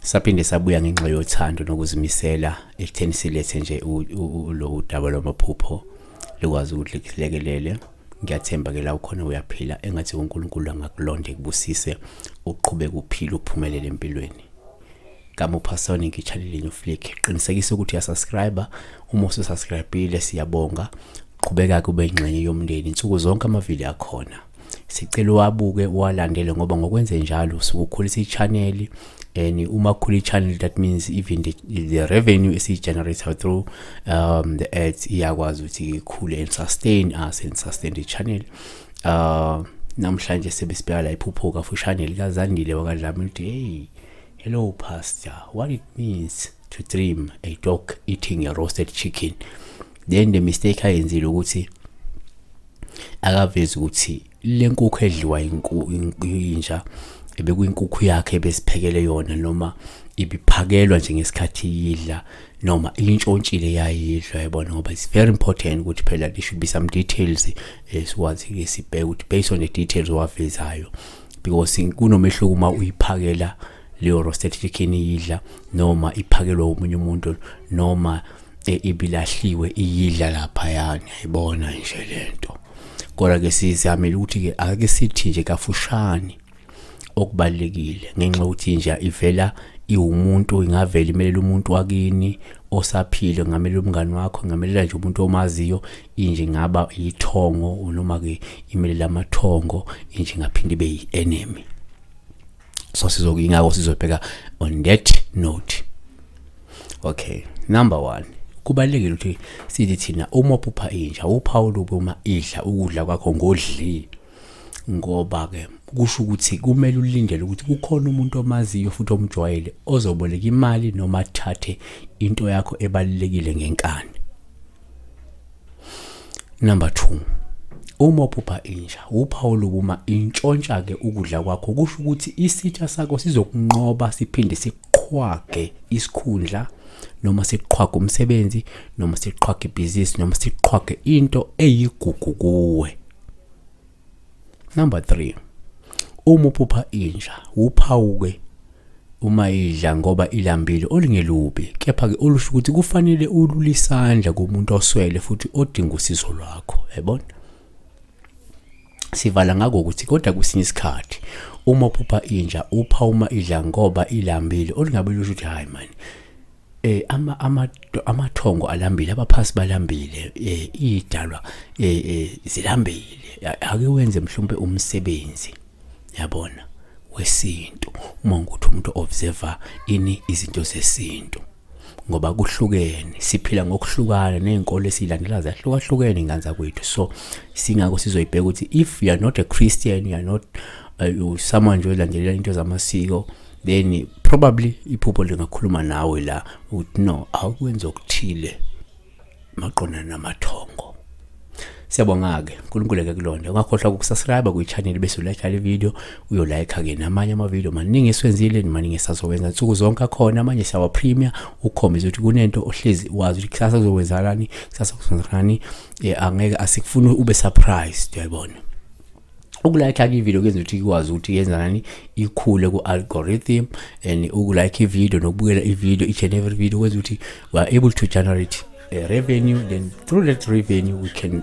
Saphinde sabuya ngenxa yothando nokuzimisela ekutheni silethe nje lo udaba lwamaphupho likwazi ukuthi likulekelele. Ngiyathemba ke la ukhona uyaphila, engathi uNkulunkulu angakulonda, ekubusise, uqhubeke uphile, uphumelele empilweni. Gama uPasonic, i-channel New Flick. Qinisekisa ukuthi uyasubscribe. Uma ususubscribile, siyabonga, qhubeka kube ingxenye yomndeni. Insuku zonke amavidiyo akhona, sicela uwabuke, uwalandele, ngoba ngokwenze njalo usuke ukhulisa i-channel, and uma kukhula i-channel, that means even the revenue esiyi-generate through the ads iyakwazi ukuthi ikhule and sustain us and sustain the channel. Namhlanje sebesibheka la iphupho kafushane likaZandile wakaDlamini, ukuthi, "Hey, hello pastor, what it means to dream a dog eating a roasted chicken?" Then the mistake ayenzile ukuthi akavezi ukuthi le nkukhu edliwa inja ebekuyinkukhu yakhe ebesiphekele yona, noma ibiphakelwa nje ngesikhathi idla, noma intshontshile yayidla, yabona, ngoba it's very important ukuthi phela there should be some details esikwazi ke sibheke ukuthi based on the details owavezayo, because kunomehluko uma uyiphakela leyo roasted chicken iyidla, noma iphakelwa omunye umuntu, noma ibilahliwe iyidla lapha. Yani yayibona nje lento. Kodwa ke sizamile ukuthi ke ake sithi nje kafushane okubalekile, ngenxa yokuthi inja ivela iwumuntu, ingavela imelela umuntu wakini osaphile, ngamelela umngani wakho, ngamelela nje umuntu omaziyo. Inje ingaba ithongo, noma ke imelela amathongo. Inje ingaphinde ibe yi-enemy, so sizokingako sizobheka on that note. Okay, number 1, kubalekile ukuthi sithi thina uma uphupha inja, uphawu olubi uma idla ukudla kwakho ngodli, ngoba ke kusho ukuthi kumele ulindele ukuthi kukhona umuntu omaziyo futhi omjwayele ozoboleka imali noma athathe into yakho ebalulekile ngenkani. Number 2, uma uphupha inja, uphawu olubi uma intshontsha ke ukudla kwakho, kusho ukuthi isitha sakho sizokunqoba, siphinde siqhwage isikhundla, noma siqhwage umsebenzi, noma siqhwage ibhizinisi, noma siqhwage into eyigugu kuwe. Number 3, uma uphupha inja, uphawu ke uma idla ngoba ilambile olungelubi, kepha ke olusho ukuthi kufanele ulule isandla kumuntu oswele futhi odinga usizo lwakho, yabona. Sivala ngako ukuthi kodwa kwesinye isikhathi uma uphupha inja, upha uma idla ngoba ilambile olungabe lusho ukuthi hayi man, ama ama amathongo alambile, abaphasi balambile, idalwa zilambile, ake wenze mhlawumbe umsebenzi, yabona, wesintu, uma ukuthi umuntu observer ini izinto zesintu, ngoba kuhlukene, siphila ngokuhlukana, nezinkolo esilandela zahlukahlukene, ingane zakwethu. So singako sizoyibheka ukuthi if you are not a Christian, you are not someone nje olandelela into zamasiko, then probably iphupho lingakhuluma nawe la ukuthi no, awukwenza okuthile maqondana namathongo. Siyabonga ke, uNkulunkulu eke kulonda. Ungakhohlwa ukusubscribe kwi-channel bese ulike le video, uyolike ke namanye ama video maningi esiwenzile, maningi esazokwenza nsuku zonke akhona. Amanye siyawa premiere ukukhombisa ukuthi kunento ohlezi wazi ukuthi kusasa kuzokwenzakalani, kusasa kuzokwenzakalani. Angeke asikufuni ube surprised, uyayibona. Ukulike ke ivideo kuyenza ukuthi ikwazi ukuthi yenza nani, ikhule ku-algorithm, and ukulike ivideo nokubukela ivideo, each and every video, kwenza ukuthi we are able to generate revenue. Then through that revenue we can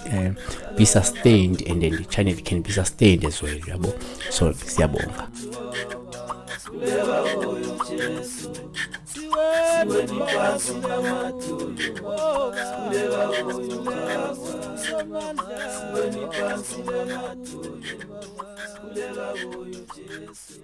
be sustained, and then the channel can be sustained as well, yabo. So siyabonga. Sikhuleka kuyo Jesu, siweni phansi ngamadolo. Sikhuleka kuyo Baba, siweni phansi ngamadolo. Sikhuleka kuyo Jesu.